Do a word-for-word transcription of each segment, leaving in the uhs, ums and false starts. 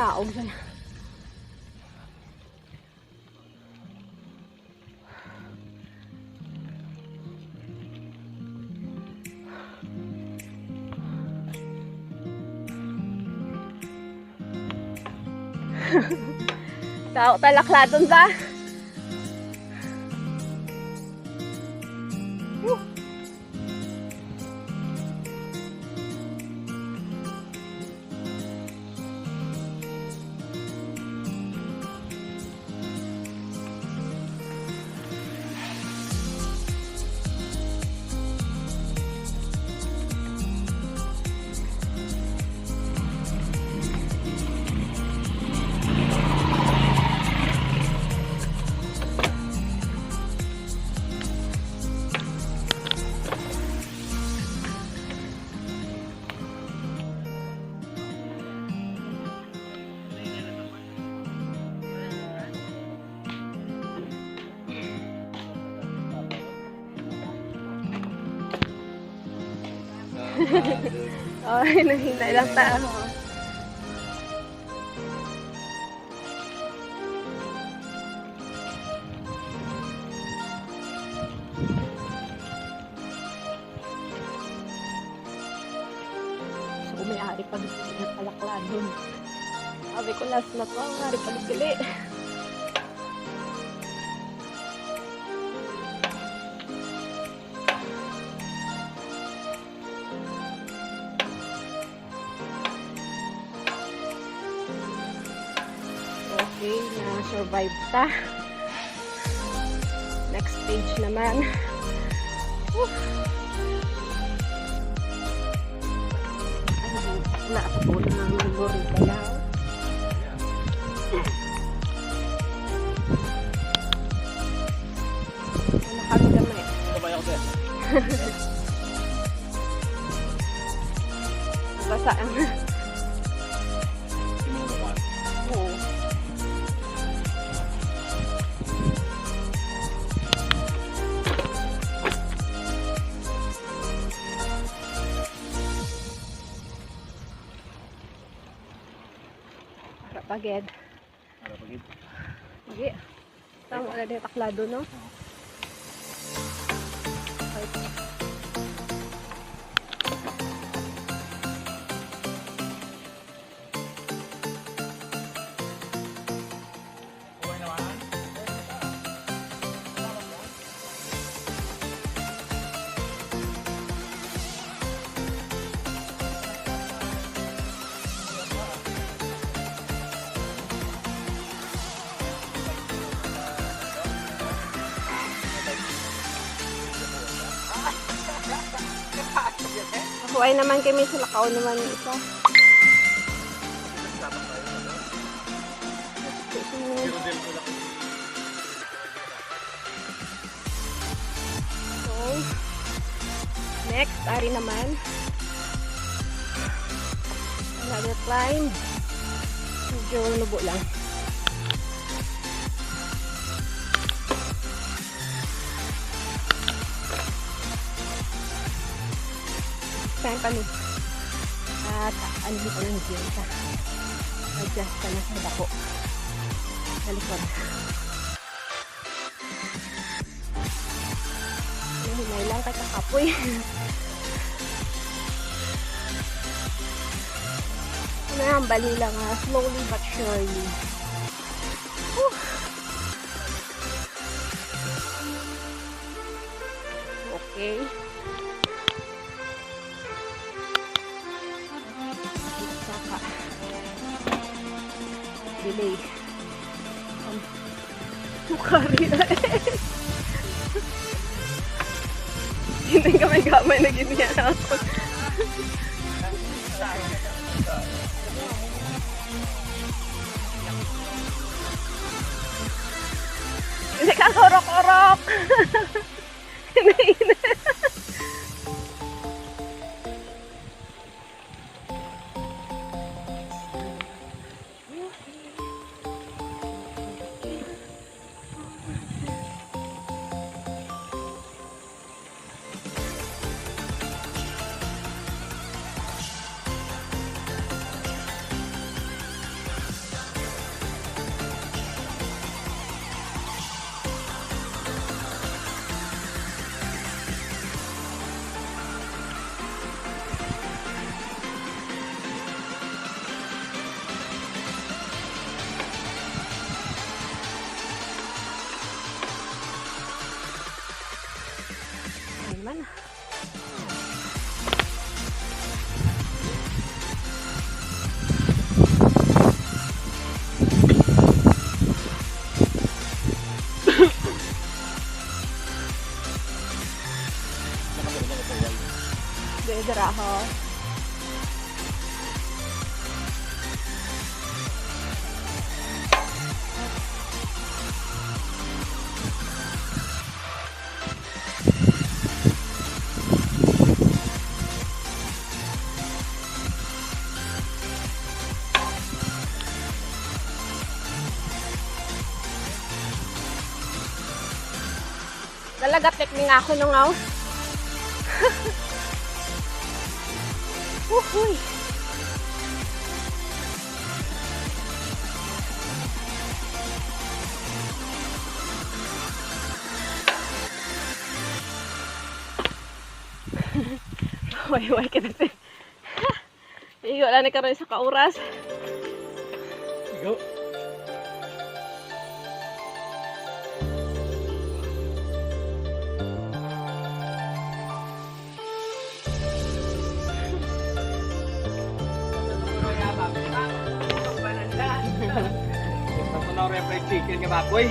Taog siya. Tao talakladon ba? Woo! Oh, hinay-hinay lang ta. So, may ari pa dito sa palakladon. Sabi ko, last na to, ang ari pa dito. Okay, na-survive ta. Next stage naman. Whew. Ay, wala ako po ng memory pala. Ano kami gamay? Ano ba yung sir? Basa ang Sinunukan. Oo. Para pa gid. Para pa gid. Sige. Tama na din taklado, no? Ako ay naman kay may sulakaw naman yung isa. So, next, ari naman. Another climb. Medyo nubo lang. Saan pa ni? At ano pa ng gym ka? Adjust ka na sa dako. Sa likod. Hinay lang kay kakapoy. Ano yan, bali lang, ah, slowly but surely. Whew. Okay. Saka. Delay. Ang tukari. Hindi ka may gamay na ginyan ako. Hindi ka kurok-kurok. Diri, dira, ho. Nalagat ni nga ako nung aw. Uhuy. Way, way kita si. Iyo lang ni karon sa ka oras. Go. Gusto ko na rin fried chicken nga baboy.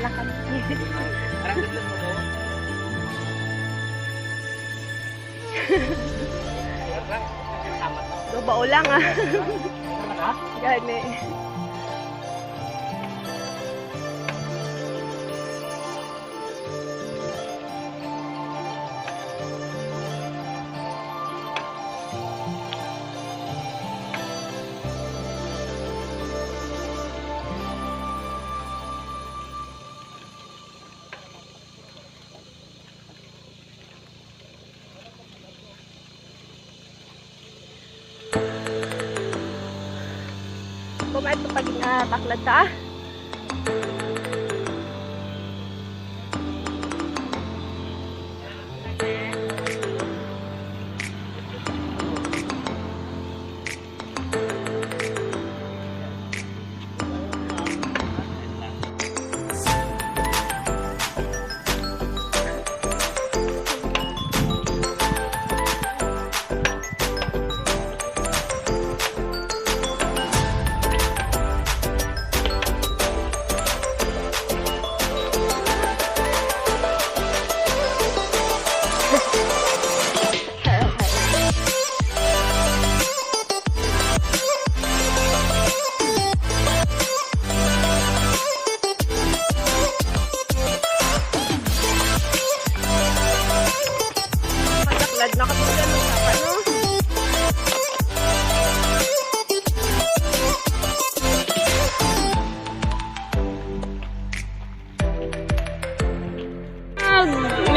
Wala kami. Dubaw lang, ah. Gani. Kung ato pag, ah, baklad ta, ah.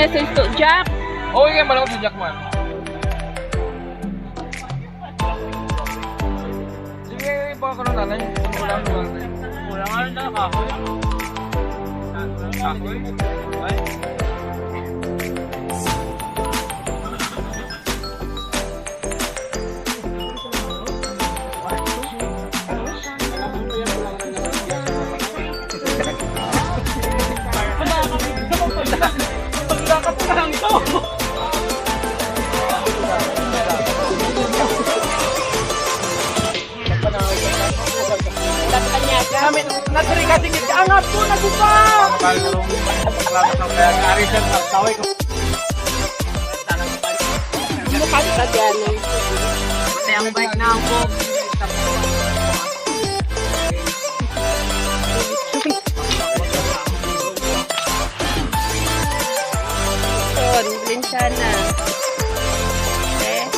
Message to Jack. Oh, iya, malang si Jack man. Sige, baka ko na, nanay. Kulang, kulang. Kulang, ano na, kahoy? Kahoy? Ay. Kami, nagkarigating, angat po, nagupa! Salamat ng kaya, Ari, sir, magkaway ko. Ano ka sa gano'n? Pati ang bike na ako. Son, Valenciana. Eh?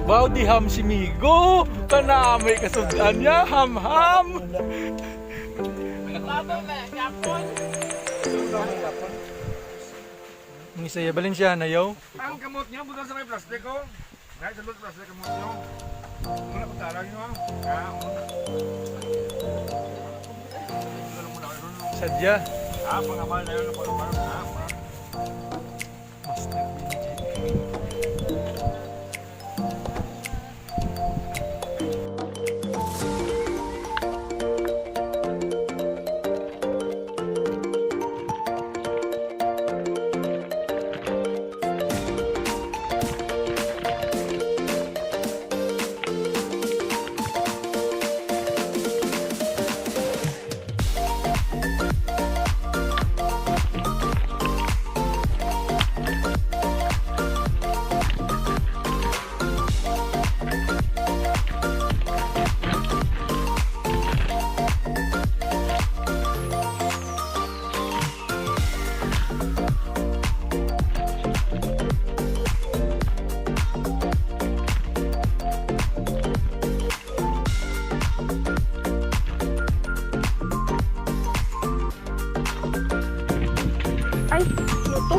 Wow, di ham si Migo. Kana may kasud-an niya, ham-ham. Ang isa ya Valenciana, yo. Ang kamot niyo, buta sa may plastiko. Dahil sa loob plastic ang mundo. Wala ko tara yun, ah. Ah, oo. Wala mo na, ano, no? Sadya. Ah, pangamal na yun, pangamal, ah, ah. Plastic, B G. Ay, ano to?